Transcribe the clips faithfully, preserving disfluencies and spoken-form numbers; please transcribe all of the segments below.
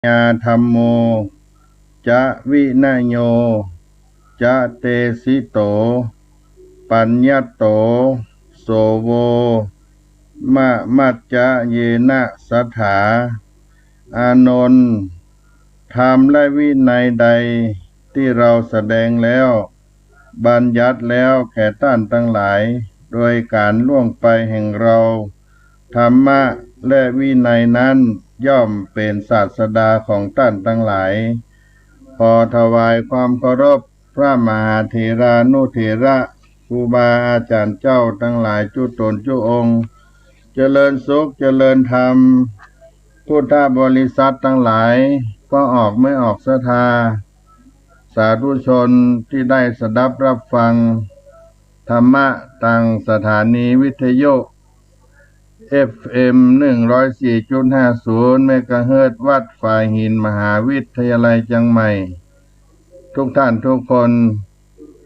ญาธัมโม จะวินโย จะเตสิโต ปัญญตโต โสโว มะมัจจะเยนะ สัทธา อานนท์ ธรรมและวินัยใดที่เราแสดงแล้ว บัญญัติแล้วแก่ต้านตังหลาย โดยก๋านล่วงไปแห่งเรา ธรรมะและวินัยนั้นย่อมเป๋นศาสดาของต้านตังหลาย ขอถวายความเคารพพระมหาเถรานุเถระ ครูบาอาจ๋ารย์เจ้าตังหลายจุ๊ต๋นจุ๊องค์ เจริญสุขเจริญธรรม พุทธบริษัทตังหลาย ป้อออกเมื่อออกศรัทธา สาธุชนตี้ได้สดับรับฟังธรรมะตางสถานีวิทยุ เอฟเอ็ม หนึ่งร้อยสี่จุดห้าศูนย์ เมกะเฮิรตซ์ วัดฝายหิน มหาวิทยาลัยเจียงใหม่ ทุกท่านทุกคน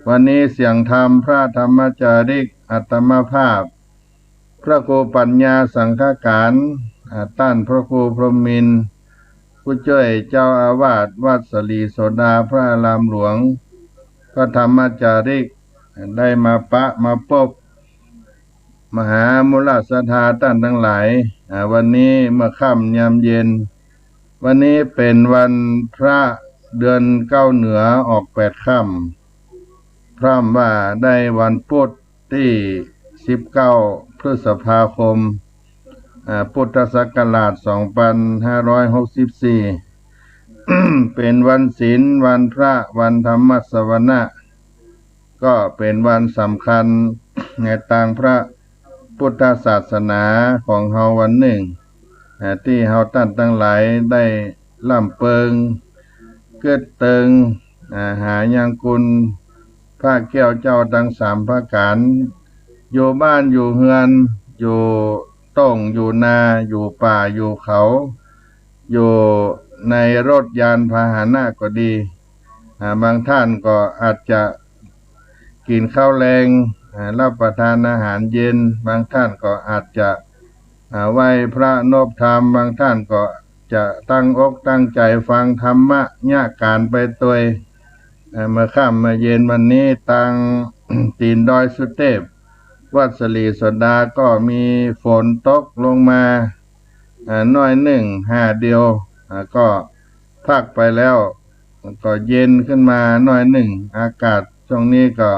วันนี้เสียงธรรมพระธรรมจาริก อาตมาภาพ พระครูปัญญาสังฆการ อ่า ต้านพระครูพรหมินทร์ ผู้จ้วยเจ้าอาวาสวัดสลีโสดาพระอารามหลวง พระธรรมจาริก ได้มาปะมาปบ มหามูลศรัทธาต้านตังหลาย อ่า วันนี้เมื่อค่ำยามเย็น วันนี้เป๋นวันพระเดือนเก้าเหนือออกแปดค่ำ พร่ำว่าได้วันปุธตี้สิบเก้าพฤษภาคม อ่า พุทธศักราชสองปันห้าร้อยหกสิบสี่ เป๋นวันศีล วันพระ วันธรรมสวนะ ก็เป๋นวันสำคัญในตางพระพุทธศาสนาของเฮาวันนึ่ง อ่า ตี้เฮาต้านตังหลายได้ล่ำเปิง กึ๊ดเติง อ่า หายังกุลพระแก้วเจ้าตังสามประก๋าน อยู่บ้านอยู่เฮือน อยู่โต้งอยู่นา อยู่ป่าอยู่เขา อยู่ในรถยานพาหนะก็ดี อ่า บางต้านก็อาจจะกิ๋นข้าวแลง อ่า รับประทานอาหารเย็น บางต้านก็อาจจะ อ่า ไหว้พระนบธรรม บางต้านก็จะตั้งอกตั้งใจ๋ฟังธรรมะยะก๋านไปตวย อ่า เมื่อค่ำเมื่อเย็นวันนี้ตาง ตีนดอยสุเตพ วัดสลีโสดาก็มีฝนตกลงมา อ่า หน้อยนึ่ง ห่าเดียว อ่า ก็พักไปแล้ว ก็เย็นขึ้นมาหน้อยนึ่ง อากาศช่วงนี้ก็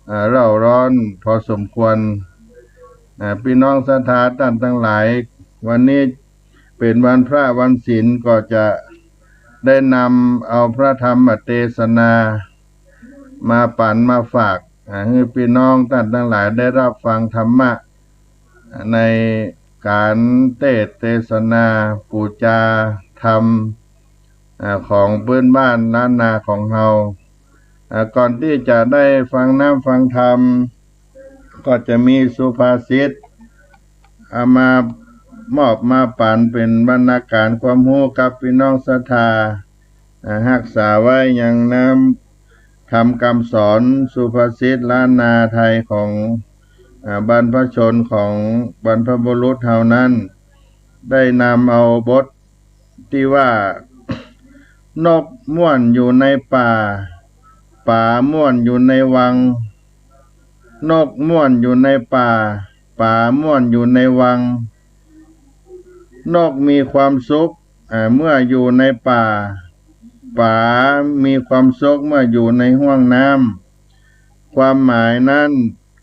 อ่า เร่าร้อนพอสมควร อ่า ปี้น้องศรัทธาต้านตังหลาย วันนี้เป๋นวันพระวันศีล ก็จะได้นำเอาพระธรรมเตสนามาปั๋นมาฝาก อ่า หื้อปี้น้องต้านตังหลายได้รับฟังธรรมะ ในก๋านเตสน์เตสนาปู๋จาธรรม อ่า ของปื๊นบ้านล้านนาของเฮา อ่า ก่อนตี้จะได้ฟังน้ำฟังธรรม ก็จะมีสุภาษิต เอามามอบมาปั๋นเป๋นบรรณาก๋ารความฮู้กับปี้น้องศรัทธา อ่า ฮักษาไว้ยังน้ำธรรมกำสอนสุภาษิตล้านนาไทยของ อ่า บรรพชนของบรรพบุรุษเฮานั้น ได้นำเอาบทตี้ว่า นกม่วนอยู่ในป่า ป๋าม่วนอยู่ในวัง นกม่วนอยู่ในป่า ป๋าม่วนอยู่ในวัง นกมีความสุข อ่า เมื่ออยู่ในป่า ป๋ามีความสุขเมื่ออยู่ในห้วงน้ำ ความหมายนั้น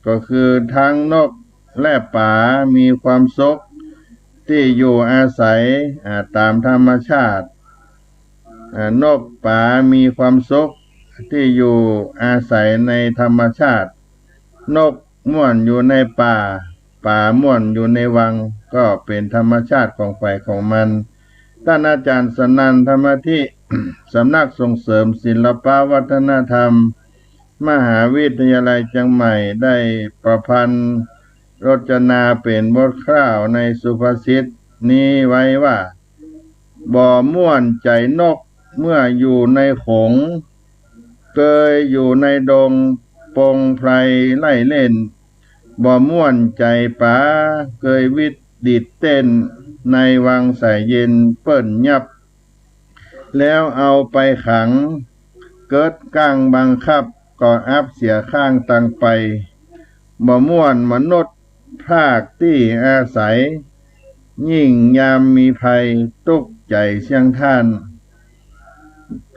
ก็คือทั้งนกและป๋ามีความสุขตี้อยู่อาศัย อ่า ต๋ามธรรมชาติ อ่า นกป๋ามีความสุขตี้อยู่อาศัยในธรรมชาติ นกม่วนอยู่ในป่า ป๋าม่วนอยู่ในวัง ก็เป๋นธรรมชาติของใผของมัน ต้านอาจ๋ารย์สนั่น ธรรมธิ สำนักส่งเสริมศิลปวัฒนธรรม มหาวิทยาลัยเจียงใหม่ ได้ประพันธ์รจนาเป๋นบทคร่าวในสุภาษิตนี้ไว้ว่า บ่ม่วนใจ๋นกเมื่ออยู่ในขง เกยอยู่ในดงปงไพรไล่เล่น บ่ม่วนใจ๋ป๋าเกยวิตดีดเต้นในวังใส่เย็นเปิ้นยับ แล้วเอาไปขัง เกิดกั๋งบังคับ ก็อับเสียข้างตังไป บ่ม่วนมนุษย์พรากตี้อาศัย ยิ่งยามมีภัยตุ๊กข์ใจ๋เสี้ยงท่าน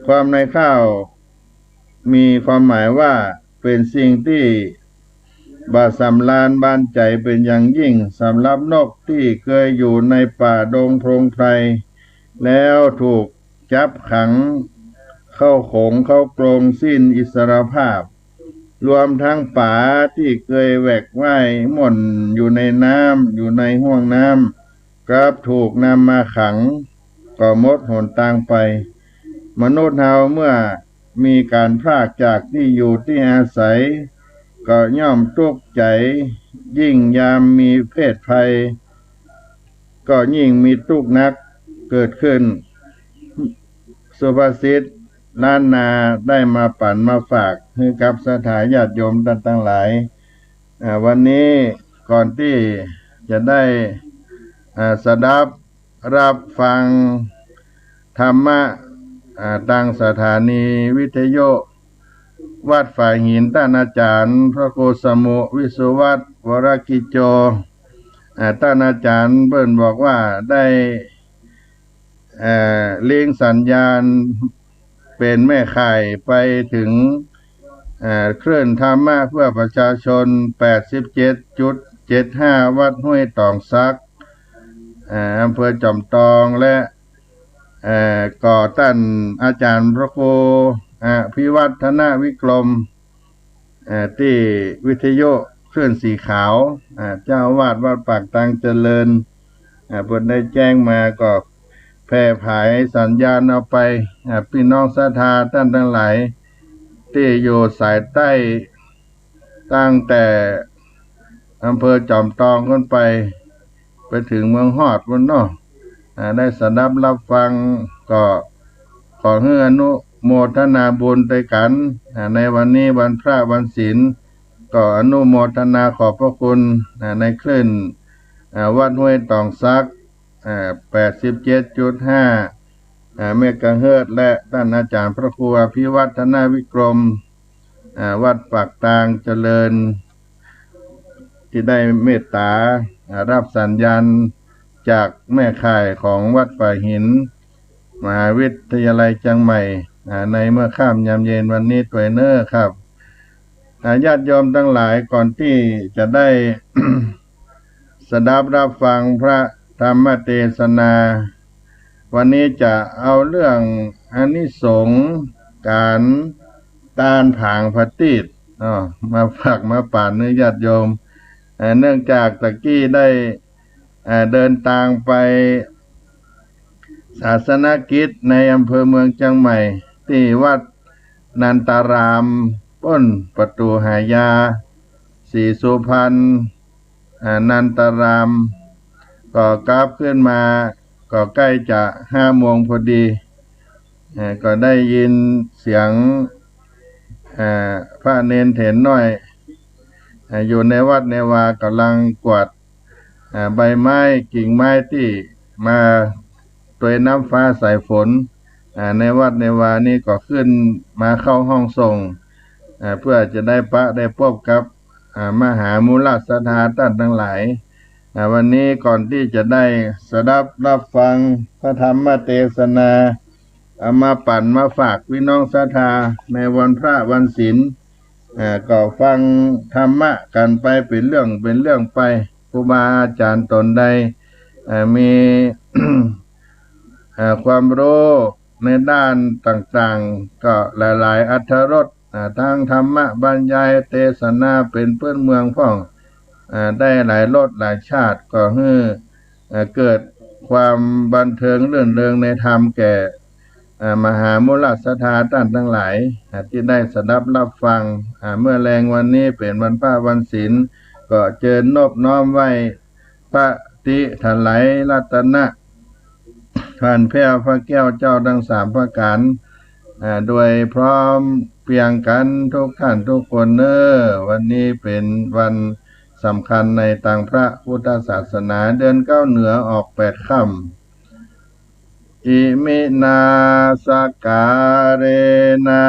ความในข้าวมีความหมายว่า เป๋นสิ่งตี้บ่สำราญบานใจ๋เป๋นอย่างยิ่ง สำหรับนกตี้เกยอยู่ในป่าดงโพรงไพร แล้วถูกจับขังเข้าโขงเข้าโกรงสิ้นอิสรภาพ รวมทั้งป๋าตี้เกยแหวกว่ายม่วนอยู่ในน้ำ อยู่ในห้วงน้ำ กลับถูกนำมาขัง ก็หมดหนตางไป มนุษย์เฮาเมื่อมีก๋านพรากจากตี้อยู่ตี้อาศัย ก็ย่อมตุ๊กข์ใจ๋ ยิ่งยามมีเพศภัย ก็ยิ่งมีตุ๊กข์นักเกิดขึ้น สุภาษิตล้านนาได้มาปั๋นมาฝากหื้อกับศรัทธาญาติโยมต้านตังหลาย อ่า วันนี้ก่อนตี้จะได้ อ่า สดับรับฟังธรรมะ อ่า ตางสถานีวิทยุวัดฝายหิน ต้านอาจ๋ารย์พระครูสมุห์ วิสุวัฒน์ วรกิจโจ อ่า ต้านอาจ๋ารย์เปิ้นบอกว่าได้ เอ่อ ลิงก์สัญญาณเป๋นแม่ข่ายไปเถิง เอ่อ คลื่นธรรมะเพื่อประชาชน แปดสิบเจ็ดจุดเจ็ดห้า วัดห้วยตองสัก เอ่อ อำเภอจอมตอง และ เอ่อ ก็ต้านอาจ๋ารย์พระครูอภิวัฒนวิกรม เอ่อ ตี้วิทยุคลื่นสีขาว อ่า เจ้าอาวาสวัดปากตางเจริญ อ่า เปิ้นได้แจ้งมา ก็แผ่ผายสัญญาณออกไป อ่า ปี้น้องศรัทธาต้านตังหลาย ตี้อยู่สายใต้ ตั้งแต่อำเภอจอมตองขึ้นไป ไปเถิงเมืองฮอดปู้นเนาะ อ่า ได้สดับรับฟัง ก็ขอหื้ออนุโมทนาบุญตวยกั๋น อ่า ในวันนี้วันพระวันศีล ก็อนุโมทนาขอบพระคุณ อ่า ในคลื่น อ่า วัดห้วยตองสัก อ่า แปดสิบเจ็ดจุดห้า อ่า เมกะเฮิรตซ์ และต้านอาจ๋ารย์พระครูอภิวัฒนวิกรม อ่า วัดปากตางเจริญ ตี้ได้เมตต๋า อ่า รับสัญญาณจากแม่ข่ายของวัดฝายหิน มหาวิทยาลัยเจียงใหม่ อ่า ในเมื่อค่ำยามเย็นวันนี้ตวยเน้อครับ อ่า ญาติโยมตังหลาย ก่อนตี้จะได้ สดับรับฟังพระธรรมเตสนา วันนี้จะเอาเรื่องอานิสงส์ก๋านตานผางผะตีด อ้อ มาฝากมาปั๋นหื้อญาติโยม เอ่อ เนื่องจากตะกี้ได้ เอ่อ เดินตางไปศาสนกิจในอำเภอเมืองเจียงใหม่ ตี้วัดนันตาราม ปู้นประตู๋หายา ศรีสุพรรณ อ่า นันตาราม ก็กลับขึ้นมา ก็ใก้จะห้าโมงพอดี เอ่อ ก็ได้ยินเสียง อ่า พระเณรเถรน้อย อ่า อยู่ในวัดในวา ก่ำลังกวาด อ่า ใบไม้ กิ่งไม้ตี้มาตวยน้ำฟ้าสายฝน อ่า ในวัดในวานี้ก็ขึ้นมาเข้าห้องสงฆ์ อ่า เพื่อจะได้ปะได้ปบกับ อ่า มหามูลศรัทธาต้านตังหลาย อ่า วันนี้ก่อนตี้จะได้สดับรับฟังพระธรรมเตสนา เอามาปั๋นมาฝากปี้น้องศรัทธาในวันพระวันศีล อ่า ก็ฟังธรรมะกั๋นไปเป๋นเรื่องเป๋นเรื่องไป ครูบาอาจ๋ารย์ต๋นใด อ่า มี อ่า ความรู้ในด้านต่างๆ ก็หลายๆ อรรถรส อ่า ทั้งธรรมะบรรยายเตสนาเป๋นปื้นเมืองพ่อง อ่า ได้หลายรสหลายชาติ ก็หื้อ อ่า เกิดความบันเทิงรื่นเริงในธรรมแก่ อ่า มหามูลศรัทธาต้านตังหลาย อ่า ตี้ได้สดับรับฟัง อ่า เมื่อแลงวันนี้เป๋นวันพระวันศีล ก็เจิญนบน้อมไหว้พระติไตรรัตนะ พานแผ้วพระแก้วเจ้าตังสามประก๋าน อ่า โดยพร้อมเพรียงกั๋นทุกท่านทุกคนเน้อ วันนี้เป๋นวันสำคัญในตางพระพุทธศาสนา เดือนเก้าเหนือออกแปดค่ำ Iminā sakkārena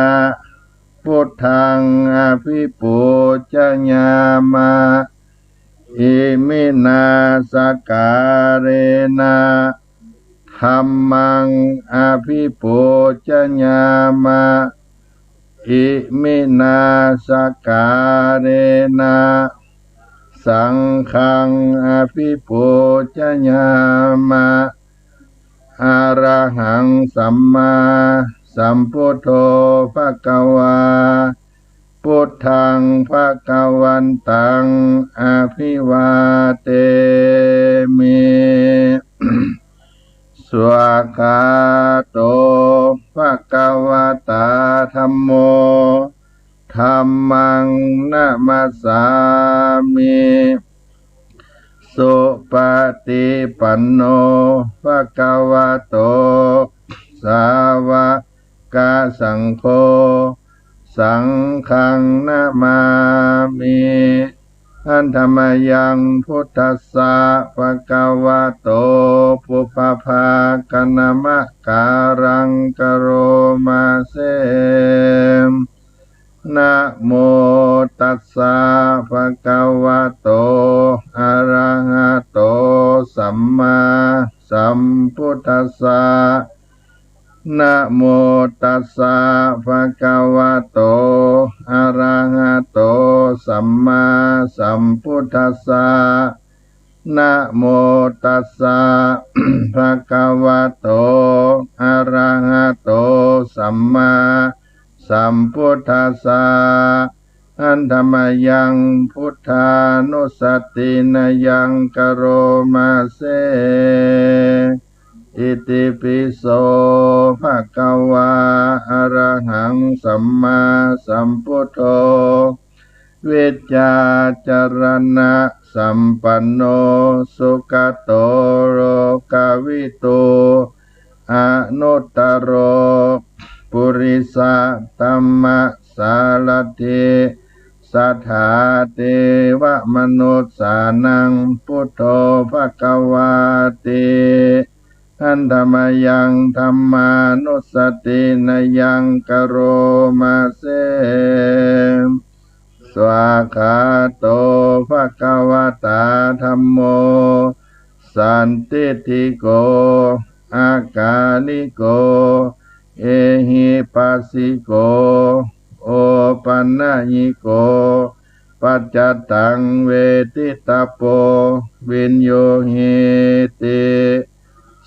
buddhaṃ abhipūjayāma. Iminā sakkārena dhammaṃ abhipūjayāma. Iminā sakkārena saṅghaṃ abhipūjayāma. Arahaṃ sammāsambuddho bhagavā, buddhaṃ bhagavantaṃ abhivādemi. Svākkhāto bhagavatā dhammo, dhammaṃ namassāmi. Supaṭipanno bhagavato sāvakasaṅgho, saṅghaṃ namāmi. Handa mayaṃ buddhassa bhagavato pubbabhāganamakāraṃ karoma se. Namo tassa bhagavato arahato sammāsambuddhassa. Namo tassa bhagavato arahato sammāsambuddhassa. Namo tassa bhagavato arahato sammāsambuddhassa. Handa mayaṃ buddhānussatinayaṃ karoma se. Itipi so bhagavā arahaṃ sammāsambuddho vijjācaraṇasampanno sugato lokavidū anuttaro purisadammasārathi satthā devamanussānaṃ buddho bhagavāti. Handa mayaṃ dhammānussatinayaṃ karoma se. Svākkhāto bhagavatā dhammo sandiṭṭhiko akāliko ehipassiko opanayiko paccattaṃ veditabbo viññūhīti.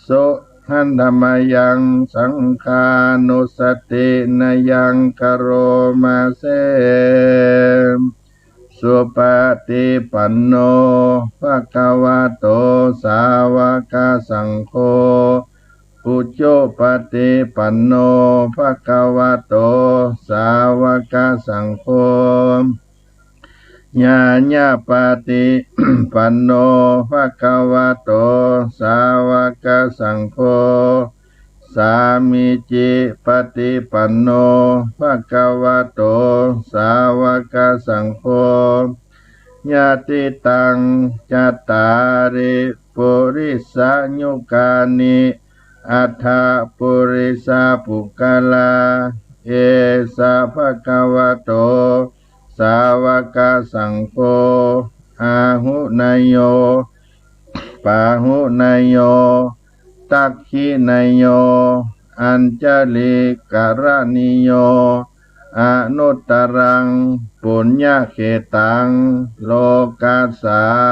So handa mayaṃ saṅghānussatinayaṃ karoma se. Supaṭipanno bhagavato sāvakasaṅgho, ujupaṭipanno bhagavato sāvakasaṅgho, ñāyapaṭipanno bhagavato sāvakasaṅgho, sāmīcipaṭipanno bhagavato sāvakasaṅgho, yadidaṃ cattāri purisayugāni aṭṭha purisapuggalā, esa bhagavato sāvakasaṅgho, āhuneyyo pāhuneyyo dakkhiṇeyyo añjalikaraṇīyo anuttaraṃ puññakkhettaṃ lokassāti.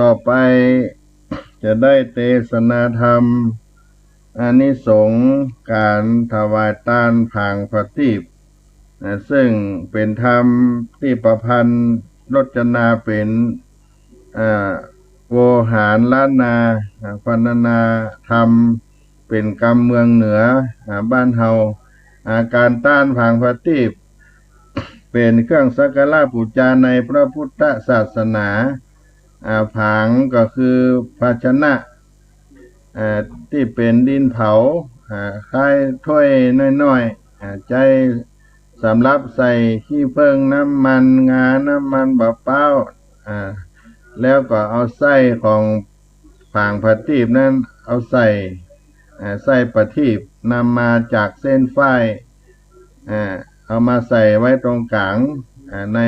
ต่อไปจะได้เตสนาธรรม อานิสงส์ก๋านถวายตานผางผะตีป นะ ซึ่งเป๋นธรรมตี้ประพันธ์รจนาเป๋น อ่า โวหารล้านนา อ่า พรรณนาธรรมเป๋นกำเมืองเหนือ อ่า บ้านเฮา อ่า ก๋านต้านผางผะตีป เป๋นเครื่องสักการะปู๋จาในพระพุทธศาสนา อ่า ผางก็คือภาชนะ อ่า ตี้เป๋นดินเผา อ่า คล้ายถ้วยน้อยๆ อ่า ใจ๊สำหรับใส่ขี้เผิ้ง น้ำมันงา น้ำมันบ่าป๊าว อ่า แล้วก็เอาไส้ของผางผะตีปนั้นเอาใส่ อ่า ไส้ประทีปนำมาจากเส้นฝ้าย อ่า เอามาใส่ไว้ตรงก๋าง อ่า ใน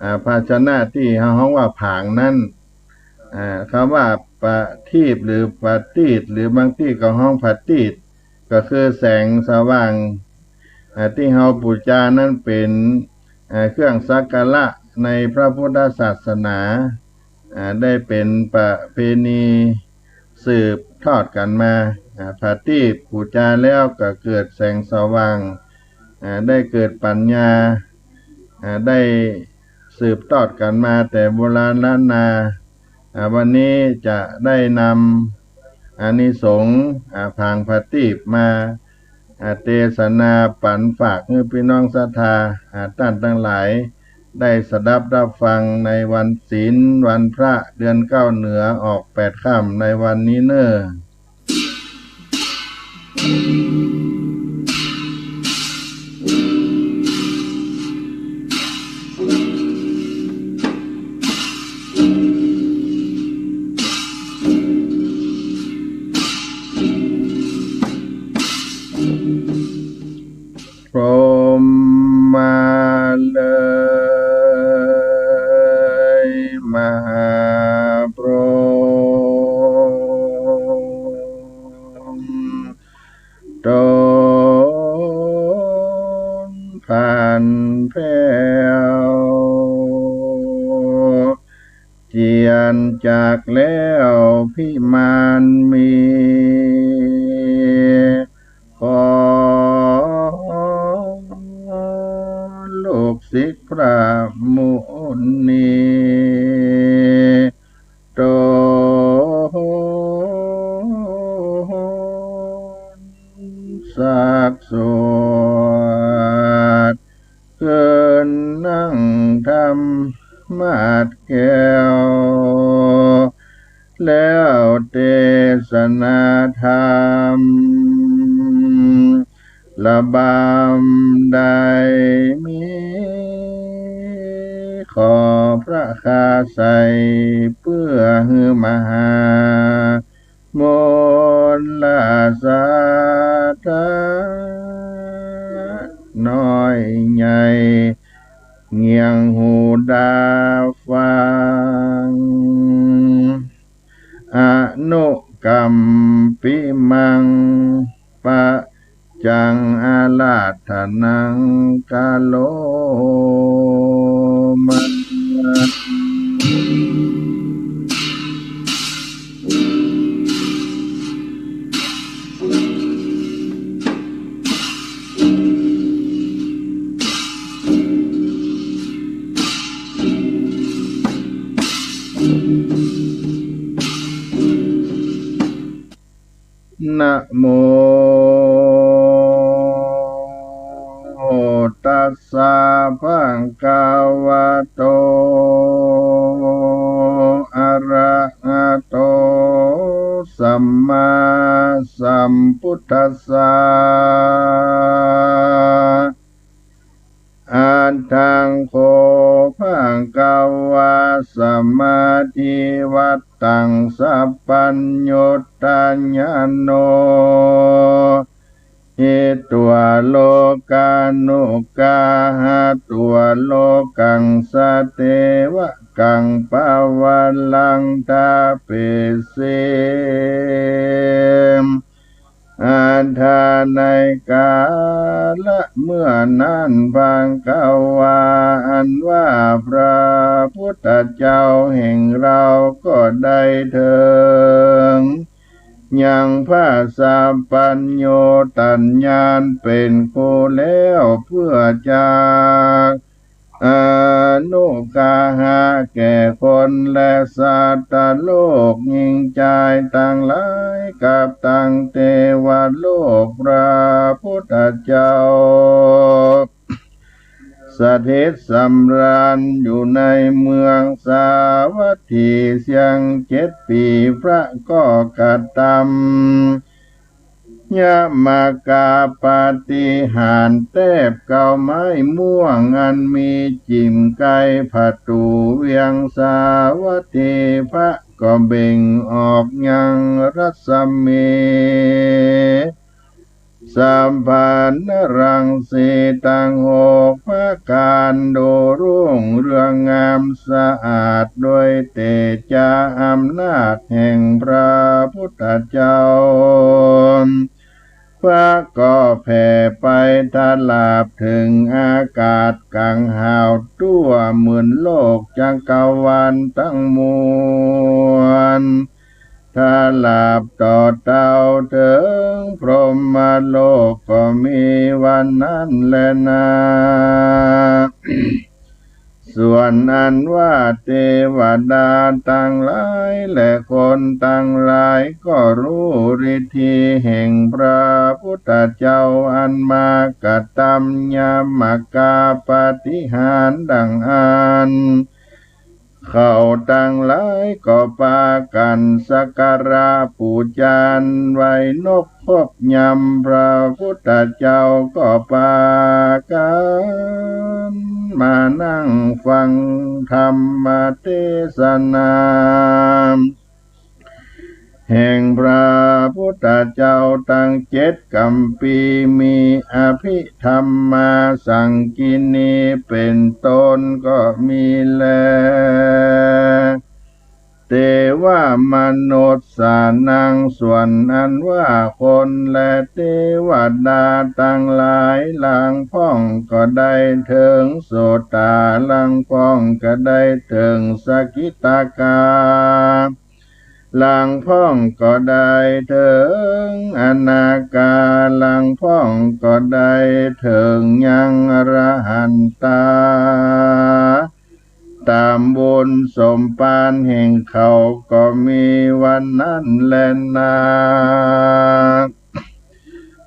อ่า ภาชนะตี้เฮาฮ้องว่าผางนั้น อ่า กำว่าประทีปหรือประตีป หรือบางตี้ก็ฮ้องผะตีป ก็คือแสงสว่าง อ่า ตี้เฮาปู๋จานั้นเป๋น อ่า เครื่องสักการะในพระพุทธศาสนา อ่า ได้เป๋นประเพณีสืบทอดกั๋นมา อ่า ผะตีปปู๋จาแล้วก็เกิดแสงสว่าง อ่า ได้เกิดปัญญา อ่า ได้สืบทอดกั๋นมาแต่โบราณล้านนา อ่า วันนี้จะได้นำอานิสงส์ อ่า ผางผะตีปมา อ่า เตสนาปั๋นฝากหื้อปี้น้องศรัทธา อ่า ต้านตังหลาย ได้สดับฮับฟังในวันศีล วันพระ เดือนเก้าเหนือออกแปดค่ำในวันนี้เน่อ พรหมมาเลย มหาพรหม ตนผันแผ้ว เจียรจักรแล้วพิมานมี ขอลูกศิษย์พระมุนี ตนสักสวด คืนนั่งธรรมาสน์แก้ว แล้วเตสนาธรรม ระบำใดมี ขอพระคาไสย เปื้อหื้อมหา มลศรัทธา น้อยใหญ่ เงี่ยงหูดาฟัง อนุกัมปิมัง ปัจจังอาราธนัง กะโรมะ นะโม ตัสสะ ภะคะวะโต อะระหะโต สัมมาสัมพุทธัสสะ อะหัง โข ภะคะวา สัมมาทิฏฐิวัตตัง สัพพัญญูตญาโณ หิत्वाโลกานุกาหะत्वाโลกัง สะเทวะกัง ปะวะรัง ทะเปสิ อัฏฐา ในกาละเมื่อนั้น ภะคะวา อันว่าพระพุทธเจ้าแห่งเราก็ได้เถิง ยังพระสัพพัญญูตญาณเป๋นครูแล้ว เปื้อจัก อา นุกาหะแก่คนและสัตว์โลก ญิงจายตังหลาย กับตังเตวโลก พระพุทธเจ้า สถิตสำราญอยู่ในเมืองสาวัตถีเสี้ยงเจ็ดปี๋ พระก็กระตำ ยมกาปาฏิหาริย์ แต๊บเก๊าไม้ม่วงอันมีจิ้มใก้ผะตู๋เวียงสาวัตถี พระก็เบ่งออกยังรัศมี สัพพัญญรังสีตังหกประก๋าน ดูรุ่งเรืองงามสะอาด โดยเตจาอำนาจแห่งพระพุทธเจ้า พระก็แผ่ไปตลาบเถิงอากาศก๋างหาวตั้ว เหมือนโลกจักรวาลตังมวล ตลาบต่อเต้าเถิงพรหมโลกก็มีวันนั้นแลนา ส่วนอันว่าเตวดาตังหลายและคนตังหลายก็ฮู้ฤทธิแห่งพระพุทธเจ้าอันมากระตำยมกาปาฏิหาริย์ดังอั้น เขาตังหลายก็ปากั๋นสักการะปู๋จาไหว้นบคบยำพระพุทธเจ้า ก็ปากั๋นมานั่งฟังธรรมเตสนา แห่งพระพุทธเจ้าตังเจ็ดกัมภีร์ มีอภิธรรมาสังกิณีเป๋นต้นก็มีแล เตวะมนุสสานัง ส่วนอันว่าคนและเตวดาตังหลาย ลางพ่องก็ได้เถิงโสตา ลางพ่องก็ได้เถิงสกิทาคา ลางพ่องก็ได้เถิงอนาคา ลางพ่องก็ได้เถิงยังอรหันตา ต๋ามบุญสมปานแห่งเขาก็มีวันนั้นแลนา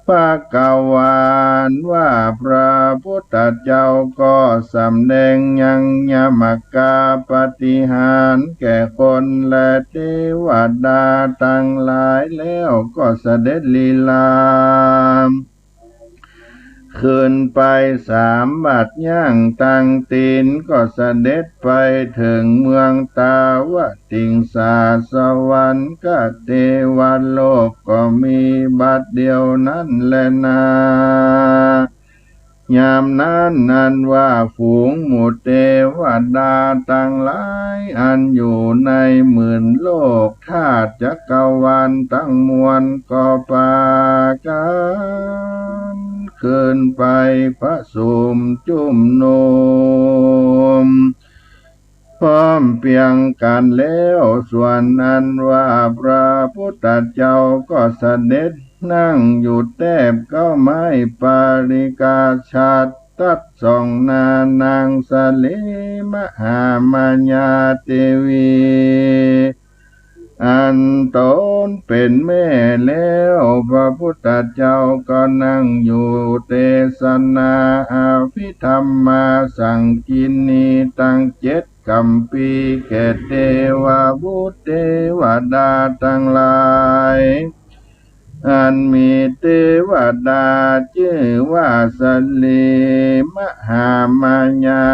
ภควา อันว่าพระพุทธเจ้าก็สำแดงยังยมกาปาฏิหาริย์แก่คนและเตวดาตังหลายแล้ว ก็เสด็จลีลา ขึ้นไปสามบัดย่างตังตีน ก็เสด็จไปเถิงเมืองตาวติงสา สวรรคเตวโลกก็มีบัดเดียวนั้นแลนา ยามนั้นอันว่าฝูงหมู่เตวดาตังหลาย อันอยู่ในหมื่นโลกธาตุจักรวาลตังมวล ก็ปากั๋นขึ้นไปประสุมจุมนุม พร้อมเพียงกั๋นแล้ว ส่วนอันว่าพระพุทธเจ้าก็เสด็จนั่งอยู่แต๊บเก๊าไม้ปาริกาชาติ ตัดส่องหน้านางสะเลมหามายาเตวี อันต๋นเป๋นแม่แล้ว พระพุทธเจ้าก็นั่งอยู่เตสนาอภิธรรมาสังกิณีตังเจ็ดกัมภีร์แก่เตวบุตรเตวดาตังหลาย อันมีเตวดาจื้อว่าสะเลมหามายา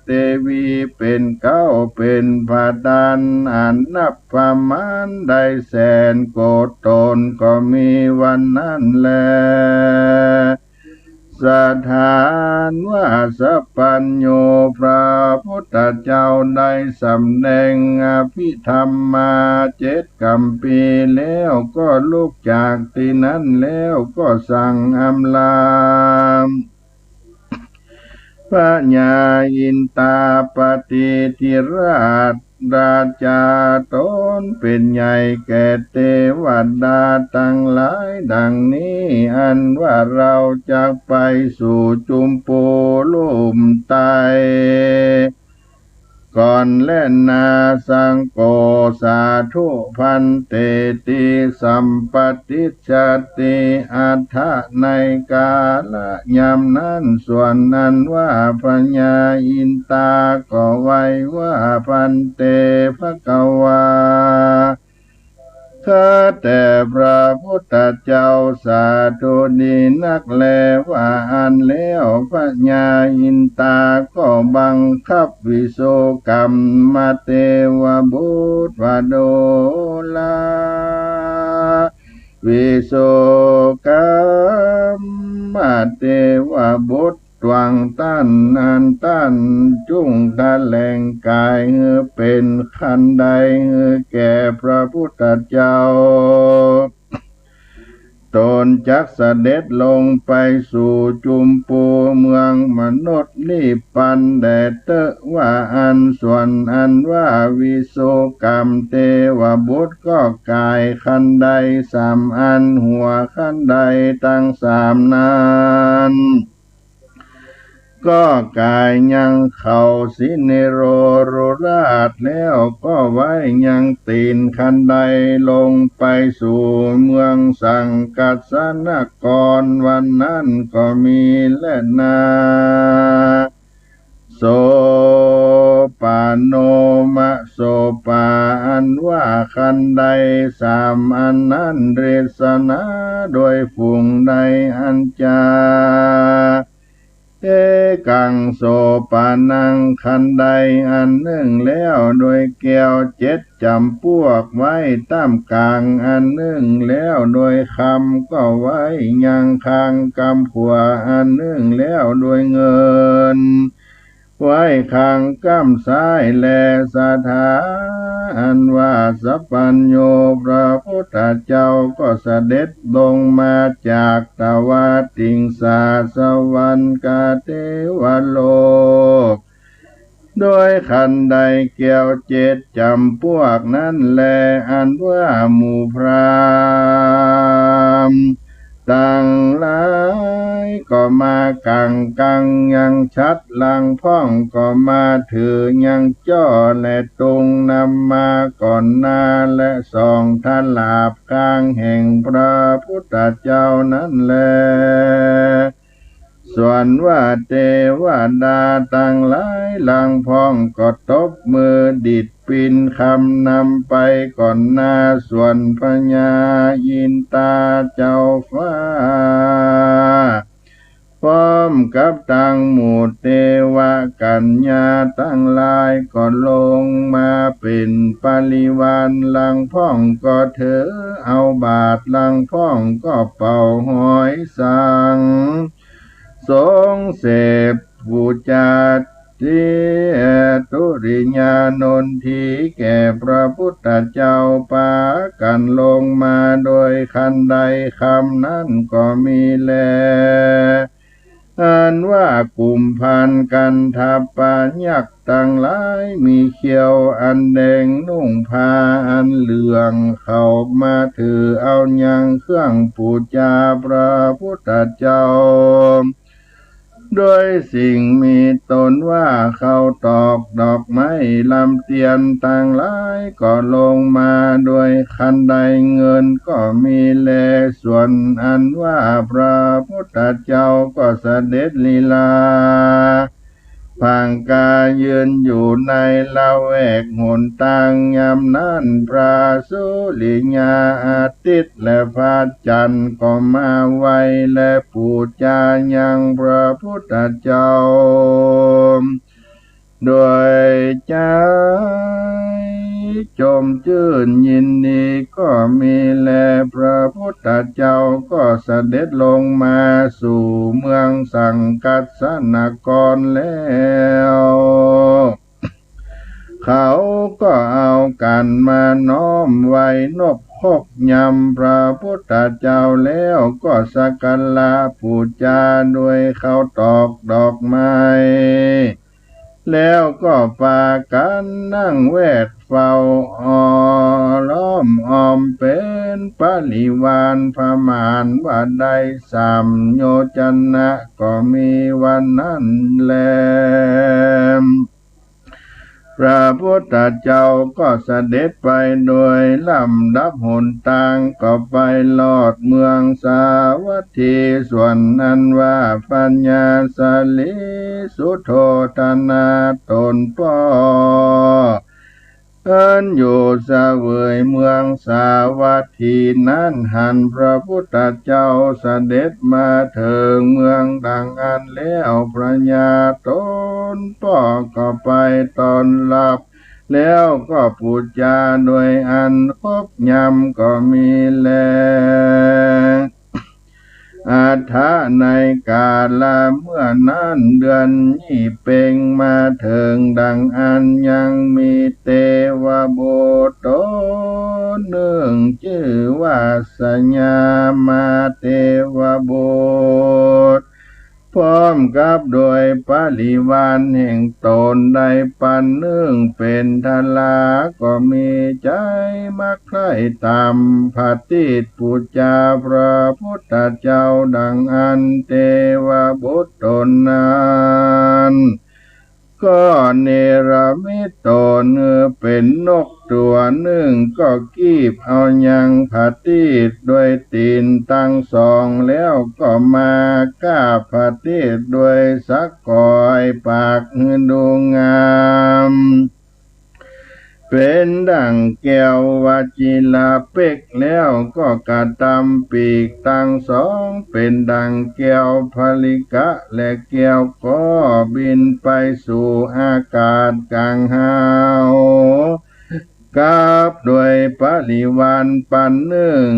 เตวีเป๋นเก๊า เป๋นประธานอันนับประมาณได้แสนโกฏต๋น ก็มีวันนั้นแล สถานว่าสัพพัญญู พระพุทธเจ้าได้สำแดงอภิธรรมาเจ็ดกัมภีร์แล้ว ก็ลุกจากตี้นั้นแล้ว ก็สั่งอำลา พญาอินทาปฏิทิราช ราชาต๋นเป๋นใหญ่แก่เตวดาตังหลายดังนี้ อันว่าเราจักไปสู่จุมพูลุ่มไต ก่อนแลนา สังโฆ สาธุ ภันเต ติ สัมปะติชฌาติ อัฏฐะ ในกาละยามนั้น ส่วนอันว่าพญาอินตาก็ไหว้ว่า ภันเต ภะคะวา ข้าแต่พระพุทธเจ้า สาธุดีนักแล ว่าอั้นแล้วพญาอินตาก็บังคับวิโสกัมมเทวบุตรว่า ดูรา วิโสกัมมเทวบุตร ตวงต้านอันต้านจุ่งแถลงก๋ายหื้อเป๋นคันไดหื้อแก่พระพุทธเจ้า ตนจักเสด็จลงไปสู่จุมปูเมืองมนุษย์นิพพานแด่เต๊อะ ว่าอั้น ส่วนอันว่าวิโสกัมมเทวบุตรก็ก๋ายคันไดสามอัน หัวคันไดตังสามนั้น ก็ก๋ายยังเขาสิเนโรรุราช แล้วก็ไหว้ยังตี๋นคันไดลงไปสู่เมืองสังกัสสนคร วันนั้นก็มีแลนา โสปะโนมะโสปา อันว่าคันไดสามอันนั้น เรศนา โดยฝูงไดอันจา เอกังโสปานัง คันไดอันนึ่งแล้วโดยแก้วเจ็ดจ๋ำปวกไว้ต้ามก๋างอันนึ่งแล้วโดยคำ ก็ไหว้ยังข้างก้ำขวาอันนึ่งแล้วโดยเงิน ไหว้ข้างก้ำซ้าย และสถาอันว่าสัพพัญญูพระพุทธเจ้าก็เสด็จลงมาจากตวาติงสาสวรรคเทวโลก โดยคันไดแก้วเจ็ดจ๋ำปวกนั้นแล อันว่าหมู่พราหมณ์ตังหลายก็มากังกังยังฉัตร ลางพ่องก็มาถือยังจ้อและตุง นำมาก่อนหน้าและส่องถลาบข้างแห่งพระพุทธเจ้านั้นแล ส่วนว่าเตวดาตังหลาย ลางพ่องก็ตบมือดีดปินคำนำไปก่อนหน้า ส่วนพญาอินตาเจ้าฟ้า พร้อมกับตังหมู่เตวกัญญาตังหลายก็ลงมาเป๋นปริวาร ลางพ่องก็ถือเอาบาตร ลางพ่องก็เป่าหอยสัง สรงเสพปู๋จา เจตุริยานนทีแก่พระพุทธเจ้า ปากั๋นลงมาโดยคันไดคำนั้นก็มีแล อันว่ากุมภัณฑ์กันทปะยักษ์ตังหลายมีเขี้ยวอันแดง นุ่งผ้าอันเหลือง เขามาถือเอายังเครื่องปู๋จาพระพุทธเจ้า โดยสิ่งมีตนว่าข้าวตอกดอกไม้ลำเตียนตังหลายก็ลงมาโดยคันไดเงินก็มีแล ส่วนอันว่าพระพุทธเจ้าก็เสด็จลีลา ผางกายยืนอยู่ในละแวกหนตาง ยามนั้นพระสุริยาอาทิตย์และพระจันทร์ก็มาไหว้และปู๋จายังพระพุทธเจ้า โดยใจ๋จมจื้นยินดีก็มีแล พระพุทธเจ้าก็เสด็จลงมาสู่เมืองสังกัสสนครแล้ว เขาก็เอากั๋นมาน้อมไหว้นบฮกยำพระพุทธเจ้าแล้วก็สักการะปู๋จาโดยข้าวตอกดอกไม้ แล้วก็ปากั๋นนั่งแวดเฝ้าอ้อมล้อมอ้อมเป๋นปริวารประมาณว่าได้สามโยชนะก็มีวันนั้นแล พระพุทธเจ้าก็เสด็จไปโดยลำดับหนตาง ก็ไปฮอดเมืองสาวัตถี ส่วนอันว่าพญาสลีสุโธธนะตนป้อ อันอยู่เสวยเมืองสาวัตถีนั้น หันพระพุทธเจ้าเสด็จมาเถิงเมืองดังอั้นแล้ว พญาตนป้อก็ไปต้อนฮับ แล้วก็ปู๋จาโดยอันครบยำก็มีแล อัฏฐะ ในกาละเมื่อนั้น เดือนยี่เป็งมาเถิงดังอั้นยังมีเตวบุตรต๋นนึ่ง จื้อว่าสยามาเตวบุตร พร้อมกับโดยปริวารแห่งต๋นได้ปันนึ่ง เป๋นทารา ก็มีใจ๋มักใคร่ต๋ามผะติดปู๋จาพระพุทธเจ้าดังอั้น เตวบุตรต๋นนั้น ก็เนรมิตต๋นหื้อเป๋นนกตั๋วนึ่ง ก็กีบเอายังผะติดด้วยตี๋นตังสอง แล้วก็มากาบผะติดด้วยสักก๋อย ปากหื้อดูงาม เป๋นดั่งแก้ววจิรเป๊ก แล้วก็กระตำปีกตังสอง เป๋นดั่งแก้วผริกะ และแก้วก็บินไปสู่อากาศก๋างฮาว กับโดยปริวารปันนึ่ง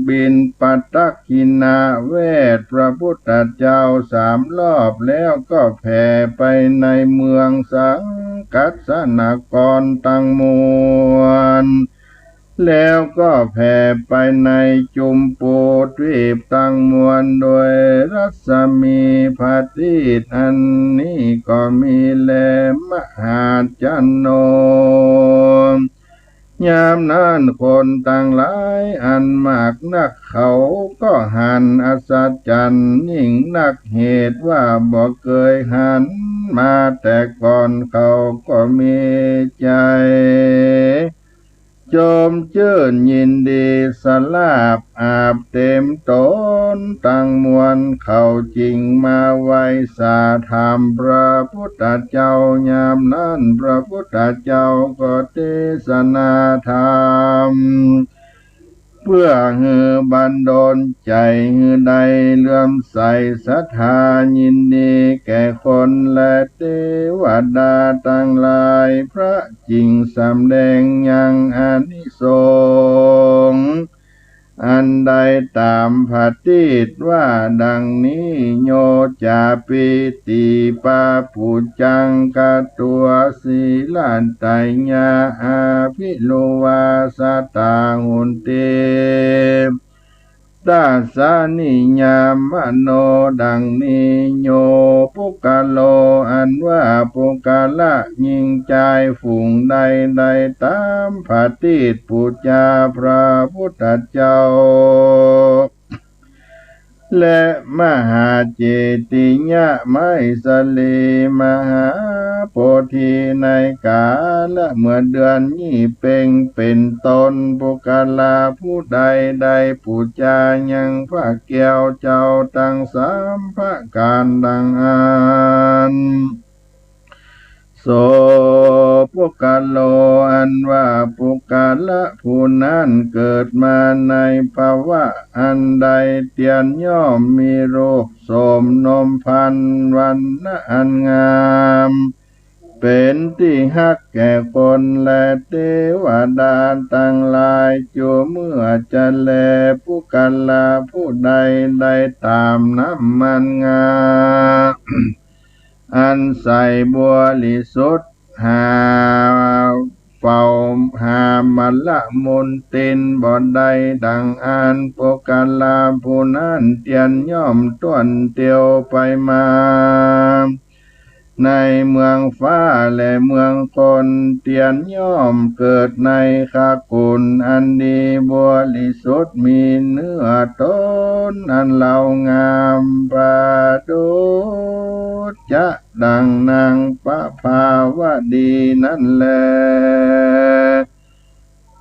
บินปะตักขิณเวทพระพุทธเจ้าสามรอบ แล้วก็แผ่ไปในเมืองสังกัสสนครตังมวล แล้วก็แผ่ไปในจุมปูทวีปตังมวล โดยรัศมีผะติดอันนี้ก็มีแล มหาจันโน ยามนั้นคนตังหลายอันมากนักเขาก็หันอัศจรรย์ยิ่งนัก เหตุว่าบ่เกยหันมาแต่ก่อน เขาก็มีใจ๋ จมจื้นยินดีสลาบอาบเต็มต๋นตังมวล เขาจึงมาไหว้สาธรรมพระพุทธเจ้า ยามนั้นพระพุทธเจ้าก็เตสนาธรรม เปื้อหื้อบันดาลใจ๋หื้อได้เลื่อมใสศรัทธายินดีแก่คนและเตวดาตังหลาย พระจึงสำแดงยังอานิสงส์อันได้ต๋ามผะติดว่าดังนี้ โยจะปิติปะปุจจัง กะตวา สีลัตถะยา อะภิรุวาสะตา หุนติ ตัสสะ นิยามโน ดังนี้ โย ปุคคโล อันว่าปุคคละ ญิงจายฝูงใด ได้ต๋ามผะติดปู๋จาพระพุทธเจ้า และมหาเจติยะไมสลีมหาโพธิ ในกาละเมื่อเดือนยี่เป็งเป๋นต้น ปุคคละผู้ใดได้ปู๋จายังพระแก้วเจ้าตังสามประก๋านดังอั้น โส ปุคคโล อันว่าปุคคละผู้นั้นเกิดมาในภวะอันใด เตียนย่อมมีรูปโสมนมพรรณ วรรณะอันงาม เป๋นตี้ฮักแก่คนและเตวดาตังหลาย จั่วเมื่อจะแล ปุคคละผู้ใดได้ต๋ามน้ำมันงา อันใสบริสุทธิ์ หาเป่า หามาละมนตินบ่ได้ดังอั้น ปุคคละผู้นั้นเตียนย่อมต้วนเตียวไปมา ในเมืองฟ้าและเมืองคน เตียนย่อมเกิดในคกุลอันดีบริสุทธิ์ มีเนื้อต๋นอันเลางาม ปะทุจจะ ดังนางปภาวดีนั้นแล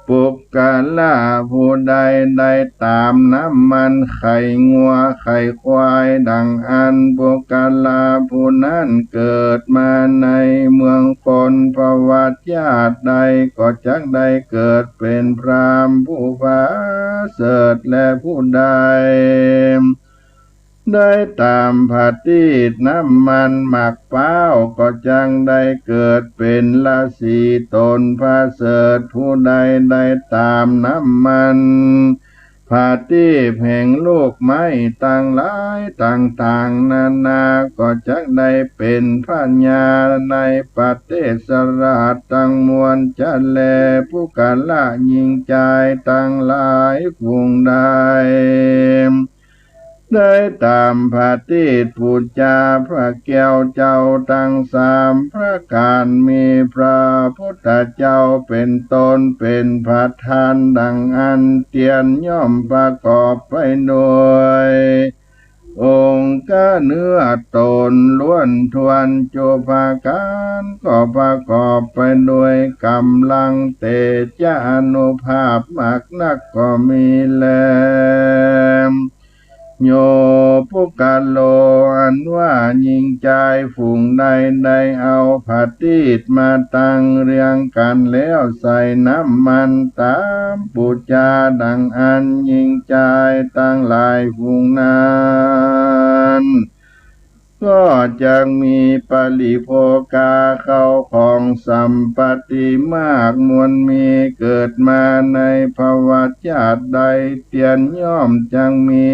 ปุคคละผู้ใดได้ตามน้ำมันไข่งัวไข่ควายดังอั้น ปุคคละผู้นั้นเกิดมาในเมืองคน ภวชาติใดก็จักได้เกิดเป๋นพราหมณ์ผู้ประเสริฐ และผู้ใด ได้ตามผะตีดน้ำมันหมากพร้าวก็จักได้เกิดเป๋นฤๅษีต๋นประเสริฐ ผู้ใดได้ตามน้ำมันผะตีบแห่งลูกไม้ตังหลายต่างๆ นานา ก็จักได้เป๋นพญาในประเทศราชตังมวลจะแล ปุคคละหญิงจายตังหลายฝูงใด ได้ตามผะตีดปู๋จาพระแก้วเจ้าตังสามประก๋าน มีพระพุทธเจ้าเป๋นต๋นเป๋นประธานดังอั้น เตียนย่อมประกอบไปโดยองค์เกลือต๋นล้วนถ้วนจุประก๋าน ก็ประกอบไปโดยก๋ำลังเตจะอานุภาพมากนักก็มีแล โย ปุคคโล อันว่าหญิงจายฝูงใดได้เอาผะตีดมาตั้งเรียงกั๋นแล้วใส่น้ำมันต๋ามปู๋จาดังอั้น หญิงจายตังหลายฝูงนั้น ก็จักมีปริโภคาข้าวของสัมปัตติมากมวลมี เกิดมาในภวชาติใด เตียนย่อมจักมี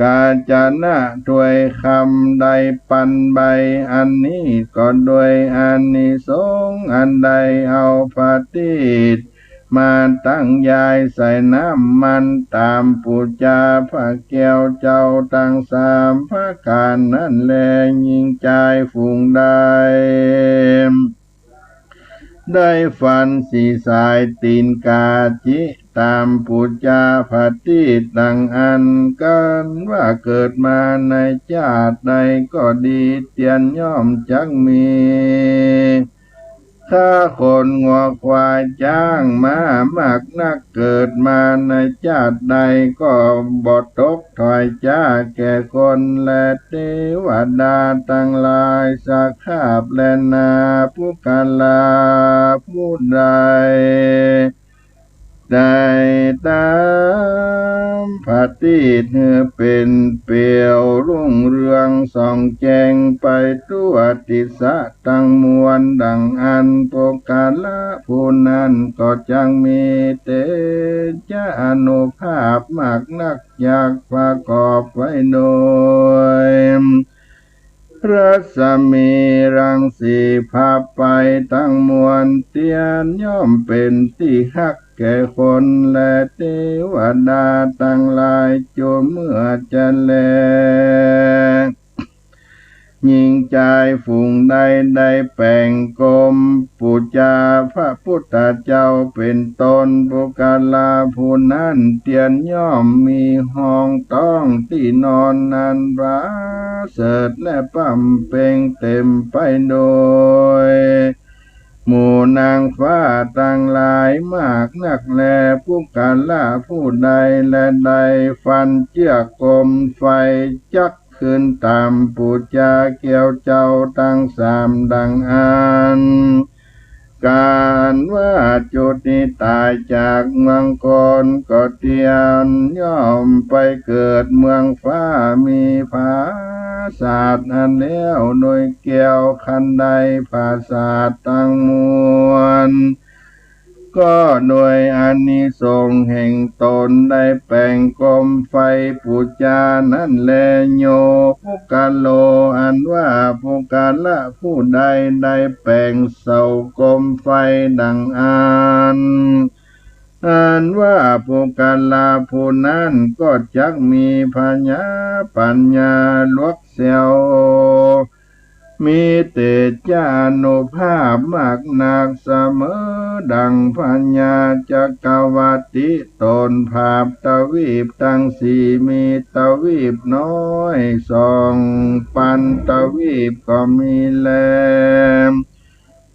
กาญจนะถ้วยคำได้ปันใบ อันนี้ก็โดยอานิสงส์อันได้เอาผะตีด มาตั้งยายใส่น้ำมันต๋ามปู๋จาพระแก้วเจ้าตังสามประก๋านนั้นแล หญิงจายฝูงใด ได้ฟันสีสายตี๋นกาจิต๋ามปู๋จาผะตีดดังอั้น กั๋นว่าเกิดมาในชาติใดก็ดี เตียนย่อมจักมี ข้าคนงัวควายจ๊างม้ามากนัก เกิดมาในชาติใดก็บ่ตกถ้อยจ๊าแก่คน และเตวดาตังหลายสาขาบแลนา ปุคคละผู้ใด ได้ต๋ามผะตีดหื้อเป๋นเปลวรุ่งเรืองส่องแจ้งไปทั่วทิศตังมวลดังอั้น ปุคคละผู้นั้นก็จักมีเตจะอานุภาพมากนัก จักประกอบไว้โดย รัศมีรังสีพาไปตังมวล เตียนย่อมเป๋นตี้ฮักแก่คน และเตวดาตังหลายจุเมื่อจะแล หญิงจายฝูงใดได้แป๋งกรมปู๋จาพระพุทธเจ้าเป๋นต๋น ปุคคละผู้นั้นเตียนย่อมมีห้องต๊องตี้นอนอันประเสริฐและป้ำเป่งเต๋มไปโดย หมู่นางฟ้าตังหลายมากนักแล ปุคคละผู้ใดแลได้ฟันเจื้อกรมไฟจักขึ้นต๋ามปู๋จาแก้วเจ้าตังสามดังอั้น กั๋นว่าจุติต๋ายจากเมืองคนก็เตียนย่อมไปเกิดเมืองฟ้า มีผาสาทอันแล้วโดยแก้ว คันใดผาสาทตังมวล ก็โดยอานิสงส์แห่งต๋นได้แป๋งกรมไฟปู๋จานั้นแล โย ปุคคโล อันว่าปุคคละผู้ใดได้แป๋งเสากรมไฟดังอั้น อันว่าปุคคละผู้นั้นก็จักมีผญาปั๋ญญาหลวกแซว มีเตจะอานุภาพมากนักเสมอ ดังพญาจักรวรรดิ ตนผาบทวีปตังสี่ มีทวีปน้อยสองปันทวีปก็มีแล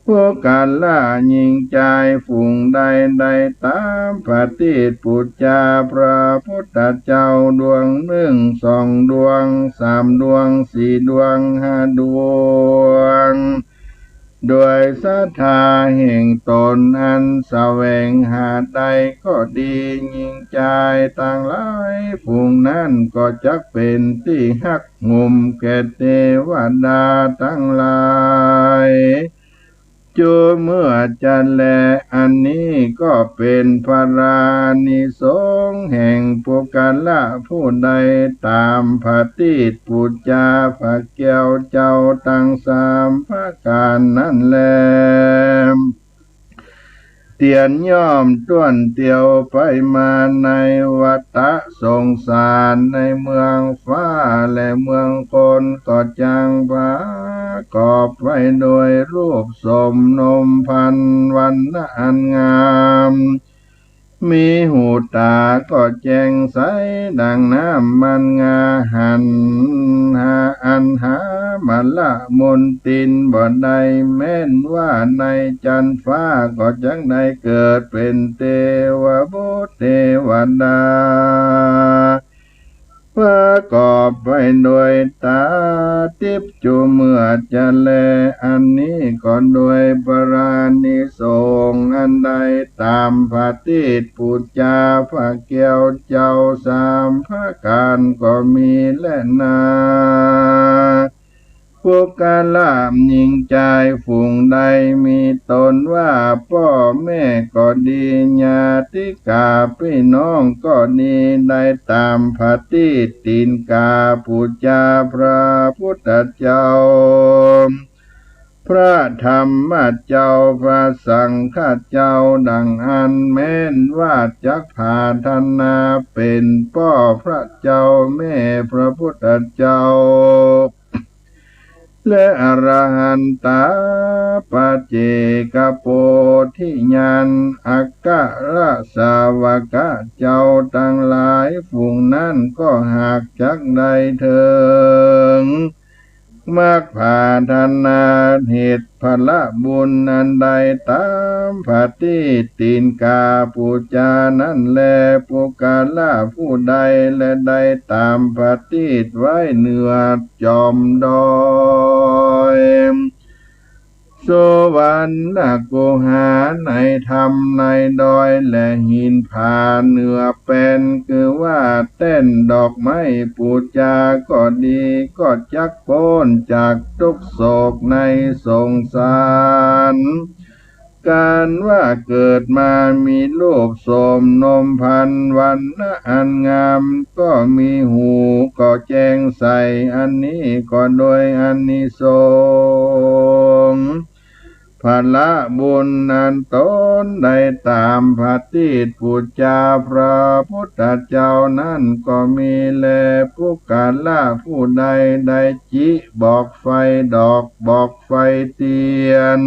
ปุคคละญิงจายฝูงใดได้ตามผะตีตปู๋จาพระพุทธเจ้าดวงนึ่ง สองดวง สามดวง สี่ดวง ห้าดวง โดยศรัทธาแห่งตนอันแสวงหาได้ก็ดี ญิงจายตังหลายฝูงนั้นก็จักเป๋นตี้ฮัก โหมแก่เตวดาตังหลาย จุเมื่อจะแล อันนี้ก็เป๋นพระอานิสงส์แห่งปุคคละผู้ใดต๋ามผะตีตปู๋จาพระแก้วเจ้าตังสามประก๋านนั้นแล เตียรย่อมต้วนเตียวไปมาในวัฏสงสาร ในเมืองฟ้าและเมืองคน ก็จักประกอบไปโดยรูปโสมนมพรรณวรรณะอันงาม มีหูต๋าก็แจ่มใสดังน้ำมันงา หันหาอันหามาละมนทินบ่ได้ แม้นว่าในจันทร์ฟ้าก็จักได้เกิดเป๋นเตวบุตรเตวดา ประกอบไปโดยต๋าทิพย์จุเมื่อจะแล อันนี้ก็โดยพระอานิสงส์อันได้ต๋ามผะตีตปู๋จาพระแก้วเจ้าสามประก๋านก็มีแลนา ปุคคละญิงจายฝูงใดมีต๋นว่าป้อแม่ก็ดี ญาติกาปี้น้องก็ดี ได้ต๋ามผะตีตตี๋นกาปู๋จาพระพุทธเจ้า พระธรรมเจ้า พระสังฆเจ้า ดังอั้น แม้นว่าจักผาถนาเป๋นป้อพระเจ้าแม่พระพุทธเจ้า และอรหันตาปัจเจกโพธิญาณ อัครสาวกะเจ้าตังหลายฝูงนั้นก็หากจักได้เถิง มักผาถนาเหตุผละบุญอันได้ต๋ามผะตีตตี๋นกาปู๋จานั้นแล ปุคคละผู้ใดและได้ต๋ามผะตีตไว้เหนือจ๋อมดอย สุวรรณคูหา ในถ้ำในดอยและหินผาเหนือแป้น คือว่าแต้นดอกไม้ปู๋จาก็ดี ก็จักป๊นจากตุ๊กข์โศกในสงสาร ก๋านว่าเกิดมามีรูปโสมนมพรรณวรรณะอันงาม ก็มีหูก็แจ่มใส อันนี้ก็โดยอานิสงส์ ผละบุญอันต๋นได้ต๋ามผะตีตปู๋จาพระพุทธเจ้านั้นก็มีแล ปุคคละผู้ใดได้จิบอกไฟดอก บอกไฟเตียน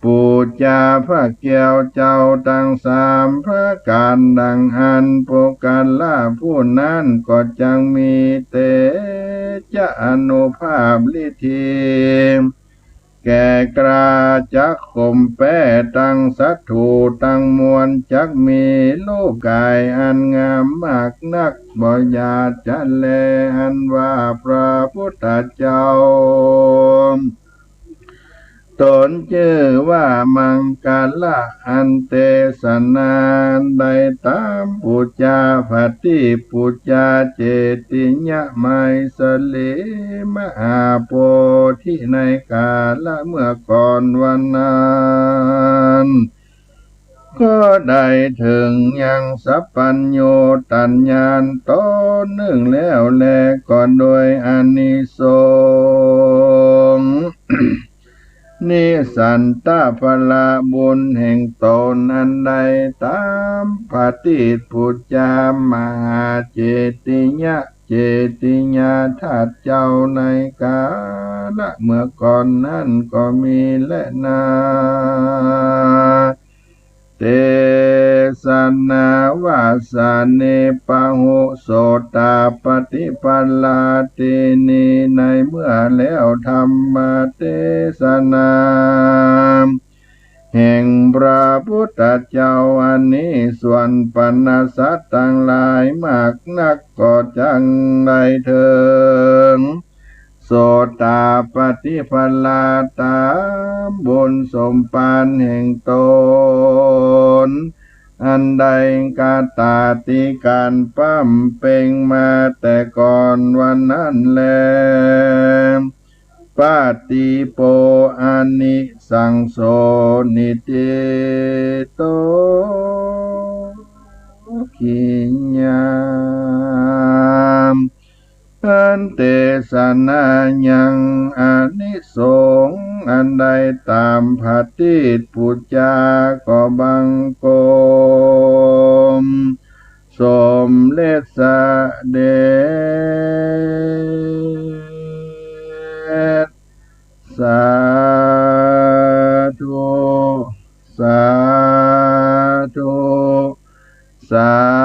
ปู๋จาพระแก้วเจ้าตังสามประก๋านดังอั้น ปุคคละผู้นั้นก็จักมีเตจะอานุภาพฤทธี แก่กล้าจักข่มแป๊ตังศัตรูตังมวล จักมีรูปก๋ายอันงามมากนัก บ่อยากจะแล อันว่าพระพุทธเจ้า ต๋นจื้อว่ามังคละ อันเตสนาได้ต๋ามปู๋จาผะตีตปู๋จาเจติยะไมสลีมหาโพธิในกาละเมื่อก่อนวันนั้น ก็ได้เถิงยังสัพพัญญูตญาณต๋นนึ่งแล้วแล ก็โดยอานิสงส์ นิสันตะผละบุญแห่งต๋นอันได้ต๋ามผะตีตปู๋จามหาเจติยะ เจติยาธาตุเจ้าในกาละเมื่อก่อนนั้นก็มีแลนา เตสะนาวาสานิ ปะหุ โสตาปัตติผลา เต ในเมื่อแล้ว ธัมมเตสนา แห่งพระพุทธเจ้าอันนี้ ส่วนบรรดาสัตว์ตังหลายมากนัก ก็จักได้เถิง โสตาปัตติผลา ต๋ามบุญสมภารแห่งต๋น อันได้กระตำตี้ก๋านบำเพ็งมาแต่ก่อนวันนั้นแล ปัตติโป อานิสังโส นิฏฐิโต ขิยา อันเตสนายังอานิสงส์อันได้ต๋ามพระติดปู๋จาก็บังคมสมเร็จเสด็จ สาธุ สาธุ สา